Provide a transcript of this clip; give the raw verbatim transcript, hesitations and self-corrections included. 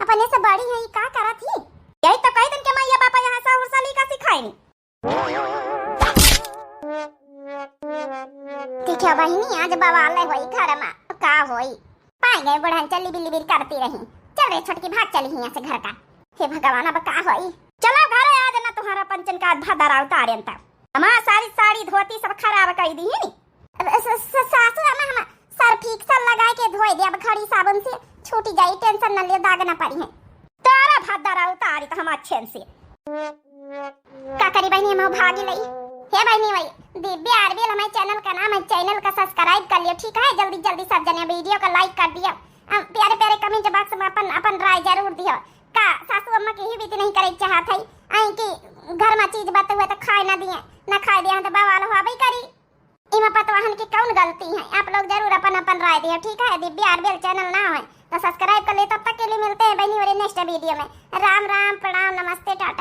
अपने से बड़ी है, ई का करत ही? यही तो कही दिन के मैया बापा यहाँ से उर्सा ली का सिखाई नहीं। ठीक है बहिनी, आज बवाल होई घर में, का होई? पाई गए बुढ़न चली बिल्ली बिल करती रही। चल रे छोटकी, भाग चली यहाँ से घर का। हे भगवान, अब का होई? चलो घरे, आज ना तुम्हारा पंचन का आधा दरा उतारेन तब। हमार सारी साड़ी धोती सब खराब कर दी ही नी। अब स-, स-, सासू अम्मा, हम सर्फ एक्सेल लगा के धोए दे, अब घड़ी साबुन से छूटी जाई, टेंशन न लियो, दाग न पड़ी है। तारा भात दरा उतारी तो हम अच्छे से। का करी बहिनी, हम भागी लई। हे बहिनी, वही दिव्या आरबीएल हमारे चैनल का नाम है, चैनल का सब्सक्राइब कर लियो, ठीक है? जल्दी जल्दी सब जने वीडियो का लाइक कर दियो। अ, प्यारे प्यारे कमेंट बॉक्स में अपन अपन राय जरूर दियो। का सासू अम्मा के ही बीती नहीं करे चाहत है, आई कि घर में चीज बते हुए तो खाए ना दिए, ना खाए दिए तो बवाल होबे करी। इमा पतवाहन की कौन गलती है? आप लोग जरूर अपन अपन राय दियो, ठीक है? दिव्या आरबीएल चैनल ना होए तो सब्सक्राइब कर ले। तब तक के लिए मिलते हैं बहिनी और नेक्स्ट वीडियो में। राम राम, प्रणाम, नमस्ते, टाटा।